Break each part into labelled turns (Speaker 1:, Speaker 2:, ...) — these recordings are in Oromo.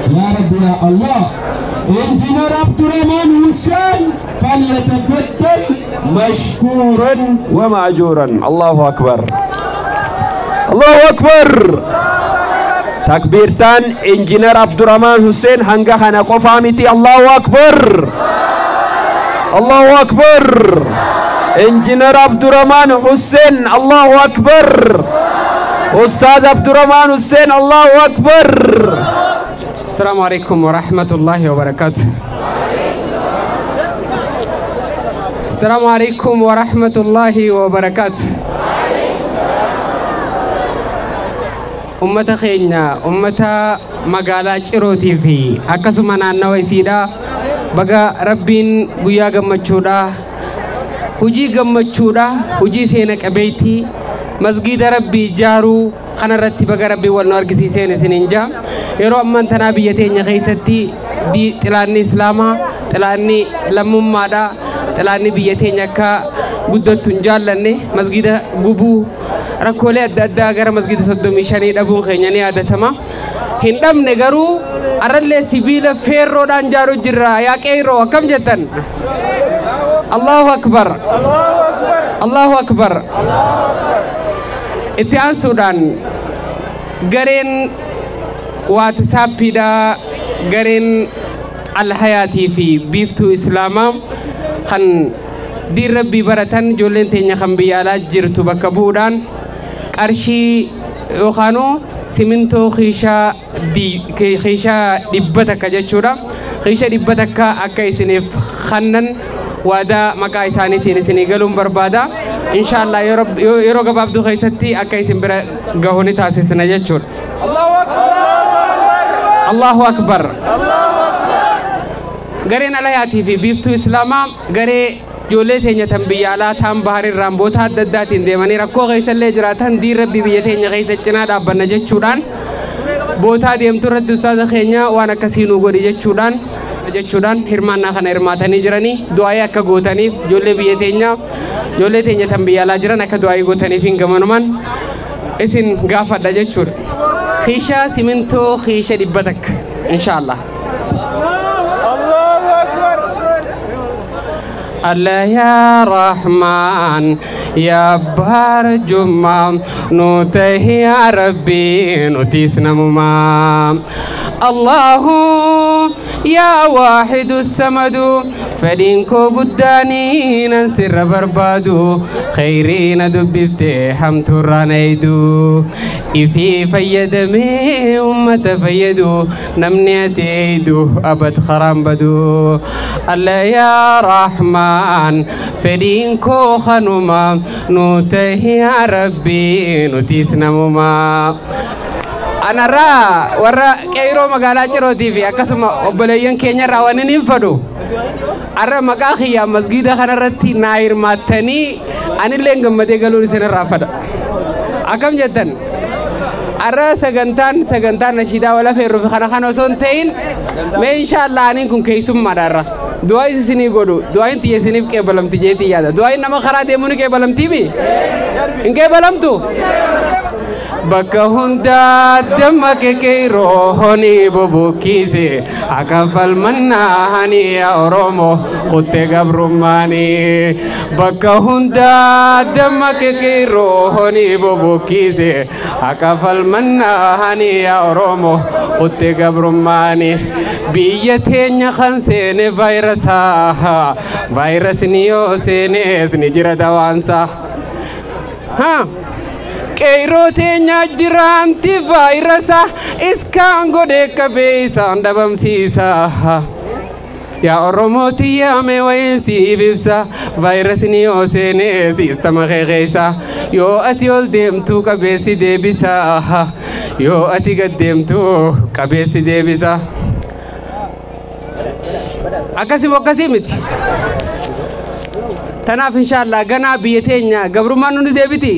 Speaker 1: يا رب يا الله. انجينير عبد الرحمن حسين فليتفضل مشكورا ومأجورا. الله أكبر الله أكبر. تكبيرتان انجينير عبد الرحمن حسين هنگا خنا قفامتي. الله أكبر الله أكبر. انجينير عبد الرحمن حسين الله أكبر. أستاذ عبد الرحمن حسين الله أكبر.
Speaker 2: السلام عليكم ورحمة الله وبركاته. السلام عليكم ورحمة الله وبركاته. أمة خينا أمة مقالة شروتي في أكسمنا النويسيدا بقى ربين قيا قمتشودا هجي قمتشودا هجي سينك أبيتي مسجد ربي جارو خنا رتي بقى ربي والنار كسي سين سنينجا yeroo ammaan tanaa biyya teenya keessatti xilaanni islaamaa xilaanni lammummaadha xilaanni biyya teenya akka guddattu hin jaallanne masgida gubuu rakkoolee adda addaa gara masgida 35 dhabuun keenya ni yaadatama. Hin dhabne garuu arrallee sibiila feerroodhaan jaaruu jirra. Yaa qeerroo akkam jettan? Allahu akbar Allahu akbar. Itti aansuudhaan gareen waatisaappiidha gareen alhayaatii fi biiftuu islaamaa kan diin rabbii baratan ijoolleen teenya kan biyya alaa jirtu bakka bu'uudhaan qarshii yookaanuu simintoo kiishaa 100 jechuudha. Kiisha 100 akka isiniif kannan waadaa maqaa isaaniitiin isinii galuun barbaada. Inshaallah yeroo gabaabduu keessatti akka isin bira gahu ni taasisna jechuudha. Allahu akbar. Gareen alhayaatii fi biiftuu islaamaa garee ijoollee teenya tan biyya alaa taan baharirraan boota adda addaatiin deemanii rakkoo keessallee jiraatan diin rabbii biyya teenya keessa cinaa dhaabbanna jechuudhaan bootaa deemtu irratti ustaaza keenya waan akkasii nuu godhi jechuudhaan hirmaannaa kana hirmaatanii jiranii du'aayii akka gootaniif ijoollee biyya teenya ijoollee teenya tan biyya alaa jiran akka du'aayii gootaniif hin gamanuman isin gaafadha jechuudha. Kiisha simintoo kiisha 100 inshaallah. الله يا رحمن يا بار جمع نوته يا ربي نتيسنا مما الله يا واحد السمد فلينكو قداني ننسر بربادو خيرين دبفتي حمت الرانيدو إفي فيدمي أمة فيدو نمني تيدو أبد خرام بدو الله يا رحمن فلينكو خنوما نوته يا ربي نتيسنا مما Anarraa warra qeeroo magaalaa Cirootii fi akkasuma obboleeyyan keenyarraa waan inni hin fedhu. Arra maqaa kiyyaa masgiida kanarratti naa hirmaattanii anillee gammadee galuun isinirraa fedha. Akkam jettan? Arra sagantaan nashiidaa wala feerruu fi kana kana osoo hin ta'in mee inshaallah aniin kun keessummaadha arra. Du'aa isinii godhu du'aayin xiyya isiniif qeebalamti jeetii yaada. Du'aayin nama karaa deemuu ni qeebalamtiimi? Hin qeebalamtu? Bakka hundaa damma qeerroo honi bobokkiise akka falmannaani yaa Oromoo kuttee gabrummaani. Bakka hundaa damma qeerroo honi bobokkiise akka falmannaani yaa Oromoo kuttee gabrummaani. Biyya teenya kan seene vaayirasaa vaayirasni yoo seenes ni jira dawaansaa. Qeerroo teenya jiraanti vaayirasa iskaan godhee qabee isaan dhabamsiisa. Yaa Oromoo tiyyaame wayiin siif ibsa vaayirasni yoo seenee siistama keessa yoo ati ol deemtu qabeessi deebisa yoo ati gad deemtu qabeessi deebisa. Akkasii akkasii miti. Tanaaf inshaallah ganaa biyya teenya gabrummaan nuti deebiti.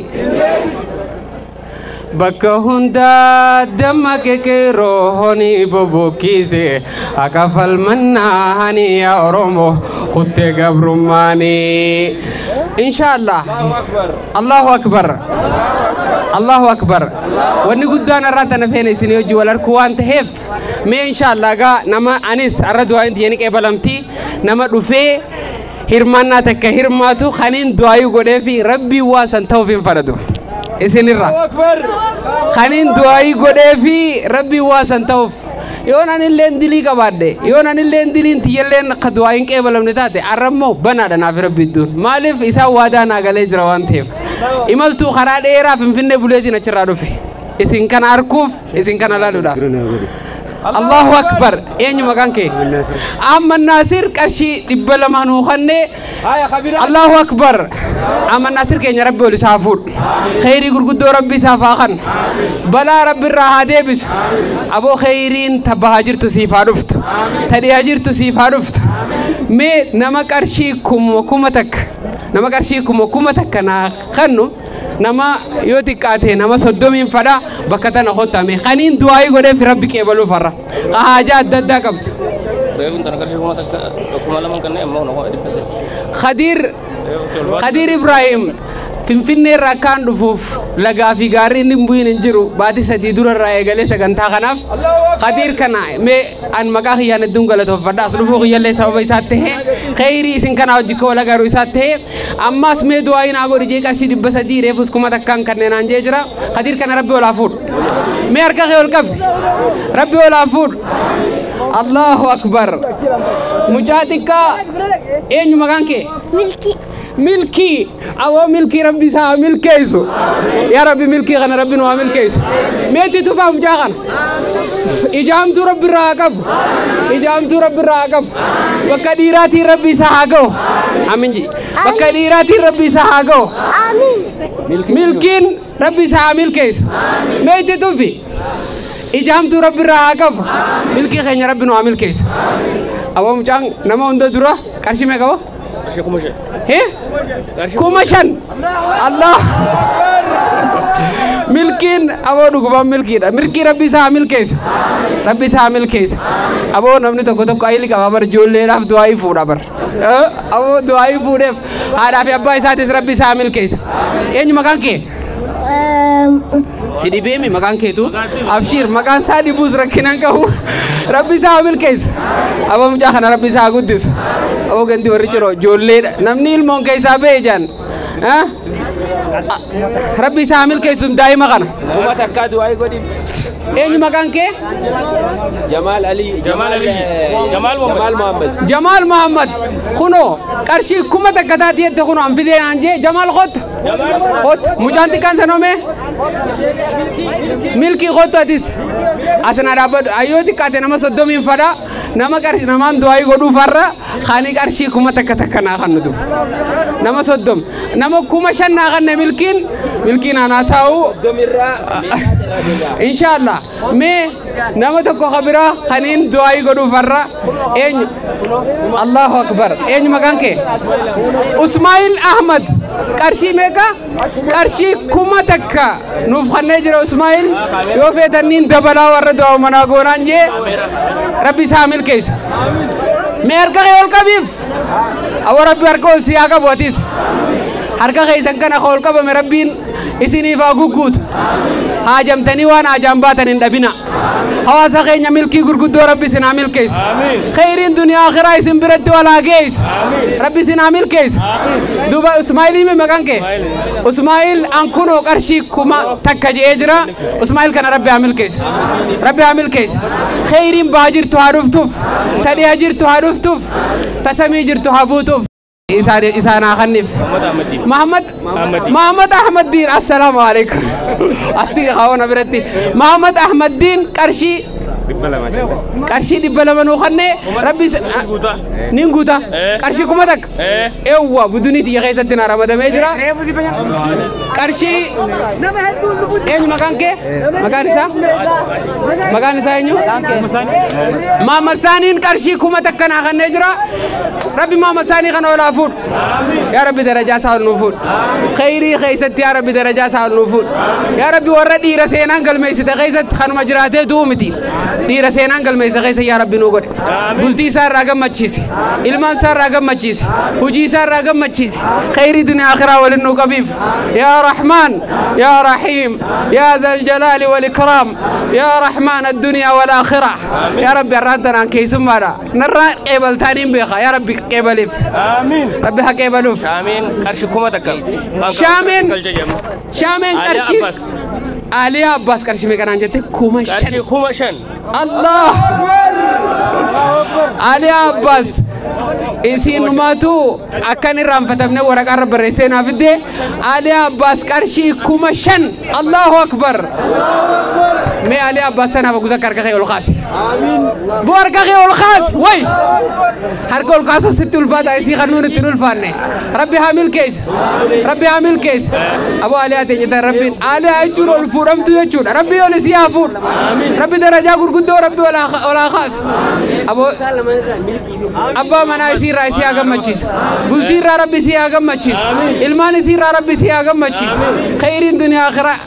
Speaker 2: Bakka hundaa damma qeerroo honi bobokkiise akka falmannaani yaa Oromoo kuttee gabrummaani. Inshaallah. Allahu akbar. Allahu akbar. Wanni guddaan irraa tana feene isinii hojii wal harkuu waan ta'eef mee inshaallah gaa nama anis arra du'aa inti yeni qeebalamti nama dhufee hirmaannaa takka hirmaatu kaniin du'aayuu godhee fi rabbii waa san ta'uuf hin fadhatu isinirra kaniin du'aayii godhee fi rabbii waa san ta'uuf yoon anilleen dilii qabaadhe yoon anilleen diliin tiyyalleen akka du'aayiin qeebalamne taate arrammoo banaadha naaf rabbi idduun maaliif isaan waadaa naa galee jira waan ta'eef imaltuu karaa dheeraa Finfinnee buleetiin achirraa dhufe isin kana arkuuf isin kana laaluudhaaf. Allahu akbar. Eenyu maqaan kee? Ahmad Naasir qarshii 200 nuu kennee. Allahu akbar. Ahmad Naasir keenya rabbi ol isaa fuudhu. Kheyrii gurguddoo rabbi isaaf haa kennu. Balaa rabbi irraa haa deebisu. Aboo kheyriin tabbahaa jirtu siif haa dhuftu. Tadhiyaa jirtu siif haa dhuftu. Mee nama qarshii 1000 nama qarshii 1000 naa kennu nama yoo xiqqaate nama 30 fadha bakka tana qottame kaniin du'aayii godheef rabbi qeebaluu farra haajaa adda addaa qabdu. Khadiir Ibrahim Finfinnee irraa akkaan dhufuuf lagaa fi gaarri inni bu'iin hin jiru baatii 3 dura irraa eegalee sagantaa kanaaf Khadiir kana mee an maqaa kiyyaan hedduun galatoofadha as dhufuu kiyyallee sababa isaa ta'e kheyrii isin kana hojii koo lagaruu isaa ta'e ammas mee du'aayi naa godhi jee qarshii 300 reefus 1000 kanneen aan jee jira Khadiir kana rabbi olaa fuudhu mee harka kee ol qabi rabbi olaa fuudhu. Allahu akbar. Mucaa xiqqaa eenyu maqaan kee?
Speaker 3: Milkii.
Speaker 2: Milkii. Awoo milkii rabbi isaa milkeessu. Yaa rabbi milkii kana rabbi nu haa milkeessu. Meetti tufaa mucaa kana. Ijaamtuu rabbi irraa haa qabu. Ijaamtuu rabbi irraa haa qabu. Bakka dhiiraatiin rabbi isaa haa ga'u. Amiin ji. Bakka dhiiraatiin rabbi isaa haa ga'u.
Speaker 3: Amiin.
Speaker 2: Milkiin rabbi isaa haa milkeessu. Meetti tufi. Ijaamtuu rabbi irraa haa qabu. Milkii keenya rabbi nu haa milkeessu. Aboo mucaan nama hunda dura qarshii meeqa qaba?
Speaker 4: Qarshii 5000.
Speaker 2: Hee? 5000. Allah. Milkiin aboo dhugumaan milkiidha. Milkii rabbi isaa haa milkeessu. Rabbi isaa haa milkeessu. Aboo namni tokko tokko ayili qaba bar ijoolleedhaaf du'aayii fuudha bar. Aboo du'aayii fuudheef haadhaa fi abbaa isaatis rabbi isaa haa milkeessu. Eenyu maqaan kee? Si dhibeemi maqaan keetu? Abshiir maqaan isaa dhibuus rakkinaan qabu. Rabbi isaa haa milkeessu. Aboo mucaa kana rabbi isaa haa guddisu. Aboo ganti warri ciroo ijoolleedha. Namni ilmoon keessaa ba'e jaan. Rabbi isaa haa milkeessu daa'ima kana.
Speaker 1: 1000 du'aayii godhiif.
Speaker 2: Eenyu maqaan kee?
Speaker 1: Jamaal Ali.
Speaker 4: Jamaal Ali. Jamaal
Speaker 1: Muhammad.
Speaker 2: Jamaal Muhammad. Kunoo qarshii 1000 taati jette kunoo an fidee naan jee Jamaal kottu. Kottu mucaan xiqqaan sanoomee? Milkii kottu atis. Asina dhaabbadhu ayyoo xiqqaate nama 30 fadha nama qarshii namaan du'aayii godhuu farra kaanii qarshii 1000 naa kennu duba. Nama 30 nama 5000 naa kenne milkiin milkiin anaa taa'u. Inshaallah mee nama tokko kabiraa kaniin du'aayii godhuu farra eenyu? Allahu akbar. Eenyu maqaan kee? Usmaa'il Ahmad. Qarshii meeqa? Qarshii 1000 nuuf kennee jira Usmaa'il. Yoo feetanniin dabalaa warra du'aa manaa goonaan jee rabbi isaa milkeessu. Mee harka kee ol qabiif. Awwa rabbi harka ol si haa qabu atis. Harka keessan kana ol qabame rabbiin isiniif haa gugguutu. Haajamtanii waan haajaan baatan hin dhabina. Hawaasa keenya milkii gurguddoo rabbi isin haa milkeessu. Kheyriin duniyaa akhiraa isin biratti wal haa geessu. Rabbi isin haa milkeessu. Duuba Usmaa'ilii maqaan kee? Usmaa'il an kunoo qarshii 1000 je'ee jira. Usmaa'il kana rabbi haa milkeessu. Rabbi haa milkeessu. Kheyriin bahaa jirtu haa dhuftuuf. Tadhiyaa jirtu haa dhuftuuf. Tasamii jirtu haa buutuuf. Isaan haa kenniif. Muhammad Muhammad Ahmad Diin assalaamu alaikum. Asii hawana biratti Muhammad Ahmad Diin qarshii 200 nuu kennee rabbi niin guuta qarshii 1000 eewwa budunii tiyya keessatti na ramadamee jira. Qarshii eenyu maqaan kee? Maqaan isaa? Maqaan isaa eenyu? Muhammad Saaniin qarshii 1000 naa kennee jira. Rabbi Muhammad Saanii kana olaa fuudhu. Yaa Rabbi darajaa isaa ol nuu fuudhu. Kheyrii keessatti yaa Rabbi darajaa isaa ol nuu fuudhu. Yaa Rabbi warra dhiira seenaan galmeessite keessatti kanuma jiraatee du'u miti. Dhiira seenaan galmeessa keessa yaa Rabbi nuu godhe. Bultii isaa irraa gammachiisi. Ilmaan isaa irraa gammachiisi. Hojii isaa irraa gammachiisi. Khayrii duniyaa akhiraa waliin nuu qabiif. Yaa Rahmaan, yaa Rahiim, yaa Dhal Jalaali wal Ikraam, yaa Rahmaan addunyaa wal akhiraa. Yaa Rabbi har'aan tanaan keessummaadha. Narraa qeebaltaaniin beeka. Yaa Rabbi qeebaliif. Rabbi haa qeebaluuf.
Speaker 4: Shaameen qarshii 1000.
Speaker 2: Shaameen qarshii Aliyaa Abbaas qarshii meeqanaan jette 5000.
Speaker 4: Qarshii 5000.
Speaker 2: Allah Aliyaa Abbaas isiinumaatu akkan irraanfatamne waraqaa irra barreessee naaf fidde. Aliyaa Abbaas qarshii 5000. Allahu Akbar. Mee Aliyaa Abbaas tanaaf gusa harka kee ol kaasi. Bu harka kee ol kaasi. Way harka ol kaasuu sitti ulfaata isii kan nuun ittiin ulfaanne. Rabbi haa milkeessu. Rabbi haa milkeessu. Aboo Aliyaa teenya tan Rabbiin Aliyaa jechuun ol fuudhamtu jechuudha. Rabbi ol isii haa fuudhu. Rabbi darajaa gurguddoo Rabbi ol haa kaasu. Aboo abbaa manaa isii irraa isii haa gammachiisu. Bultii irraa Rabbi isii haa gammachiisu. Ilmaan isii irraa Rabbi isii haa gammachiisu. Khayriin duniyaa akhiraa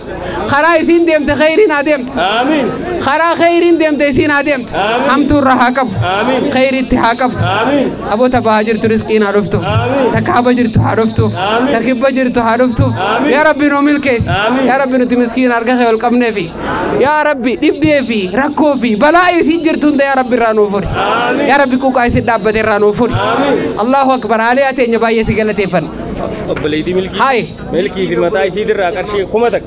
Speaker 2: karaa isiin deemte khayriin haa deemte. Karaa khayriin deemte isiin haa deemte. Hamtuu irraa haa qabu. Khayriitti haa qabu. Aboo tabaa jirtu rizqiin haa dhuftuuf. Ta kaaba jirtu haa dhuftuuf. Ta kibba jirtu haa dhuftuuf. Yaa Rabbi nuu milkeessi. Yaa Rabbi nuti miskiin harka kee ol qabneefi. Yaa Rabbi dhibdee fi rakkoo fi balaa isiin jirtu hunda yaa Rabbi irraa nuu furi. Yaa Rabbi quuqaa isin dhaabbate irraa nuu furi. Allahu Akbar. Aliyaa teenya baay'ee si galateeffanna.
Speaker 4: Obboleettii Milkii.
Speaker 2: Haay.
Speaker 4: Milkii fi mataa isiitirraa qarshii 1000.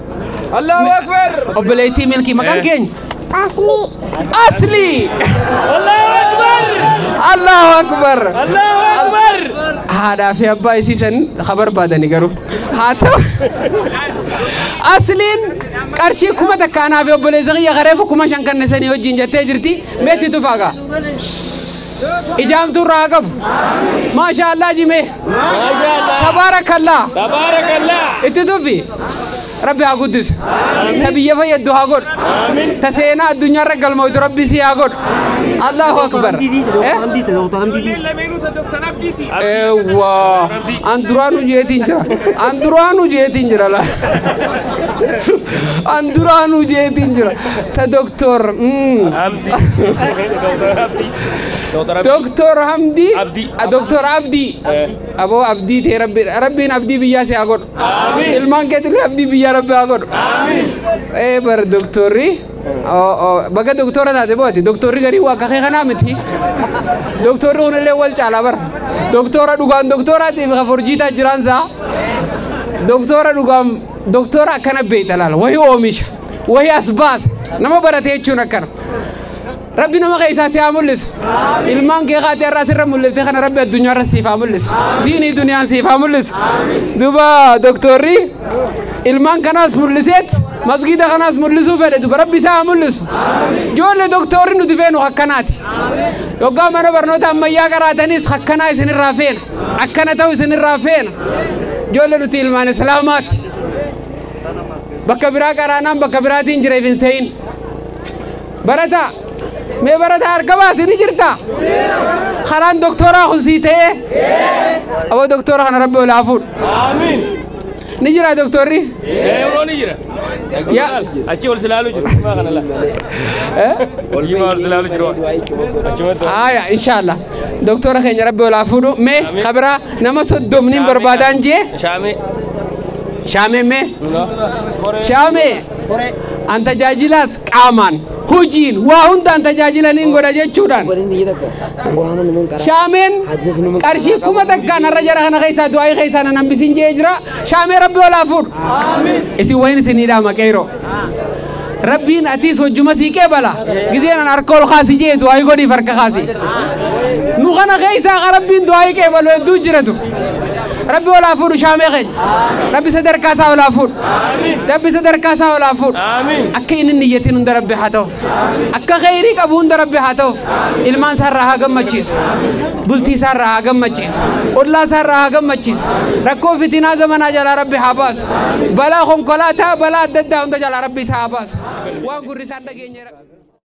Speaker 1: Allahu Akbar.
Speaker 2: Obboleettii Milkii maqaan keenya?
Speaker 3: Asli.
Speaker 2: Asli.
Speaker 4: Allahu Akbar.
Speaker 2: Allahu Akbar.
Speaker 4: Allahu Akbar.
Speaker 2: Haadhaa fi abbaa isiisan ka barbaadani garuu. Haa ta'u. Asliin qarshii 1000 anaa fi obboleessa kiyya kareefu 5000 kennisanii wajjin jettee jirti. Meetti tufaagaa. Ijaamtuu irraa haa qabu. Maasha Allah jimee. Tabaarakallah.
Speaker 4: Tabaarakallah.
Speaker 2: Itti tufi. Rabbi haa guddisu. Ta biyya fayyaddu haa godhu. Ta seenaa addunyaarra galmoytu Rabbi si haa godhu. Allahu Akbar. Eewwa. An duraanuu jeetiin jira. An duraanuu jeetiin jira laa. An duraanuu jeetiin jira. Ta doktor.
Speaker 4: Abdi.
Speaker 2: Doktor Hamdi.
Speaker 4: Abdi.
Speaker 2: Doktor Abdi. Aboo Abdii ta'e Rabbiin abdii biyyaa si haa godhu. Ilmaan keetillee abdii biyyaa Rabbi haa godhu. Ee bar doktorri. Baga doktora taate booti. Doktorri garii waa kakee kanaa miti. Doktorri kunillee wal caalaa bara. Doktora dhugaan doktoraatiif ka forjiitaa jiraan saa. Doktora dhugaan doktora akkana beekta laala. Wahii oomisha. Wahii as baasa. Nama barate jechuun akkana. Rabbi nama keessaa si haa mul'isu. Ilmaan kee kaatee irraa sirra mul'ifte kana Rabbi addunyaa irra siif haa mul'isu. Diinii duniyaan siif haa mul'isu. Duuba doktorri ilmaan kanaas mul'iseet masgiida kanaas mul'isuu fedhe duuba Rabbi isaa haa mul'isu. Ijoollee doktorri nuti feenu akkanaati. Yoggaa mana barnoota ammayyaa qaraatanis akkanaa isinirraa feena. Akkana ta'u isinirraa feena. Ijoollee nuti ilmaan Islaamaati. Bakka biraa qaraanaan bakka biraatiin jira hin se'in. Barataa. Mee barataa harka baasi ni jirta? Karaan doktoraa kun sii ta'ee? Aboo doktora kana Rabbi ol haa fuudhu. Ni jira doktorri?
Speaker 4: Yeroo ni jira. Achi ol silaalu jiru. Jimaa kana laa. Jimaa ol silaalu jiru. Achumatti.
Speaker 2: Aya inshallah. Doktora keenya Rabbi ol haa fuudhu. Mee kabira nama 30 barbaadaan jee?
Speaker 4: Shaamee.
Speaker 2: Shaamee mee? Shaamee. An tajaajilaas qaamaan hojiin waa hundaan tajaajilaniin godha jechuudhaan. Shaameen qarshii 1000 har'a jara kana keessaa du'aayii keessaa nan hambisiin jee jira. Shaamee Rabbi ol haa fuudhu. Isin wayin isinii dhaama qeeroo. Rabbiin atiis hojjuma sii qeebala. Gizeen an harka ol kaasi jee du'aayii godhiif harka kaasi. Nu kana keessaa ka Rabbiin du'aayii qeebalu hedduu jiratu. Rabbi ol haa fuudhu shaamee keenya. Rabbi sadarkaa isaa ol haa fuudhu. Rabbi sadarkaa isaa ol haa fuudhu. Akka inni niyyatiin hunda Rabbi haa ta'uuf. Akka khayrii qabu hunda Rabbi haa ta'uuf. Ilmaan isaa irraa haa gammachiisu. Bultii isaa irraa haa gammachiisu. Ollaa isaa irraa haa gammachiisu. Rakkoo fitinaa zamanaa jalaa Rabbi haa baasu. Balaa konkolaataa balaa adda addaa hunda jalaa Rabbi isaa haa baasu. Waan gurri isaan dhageenye.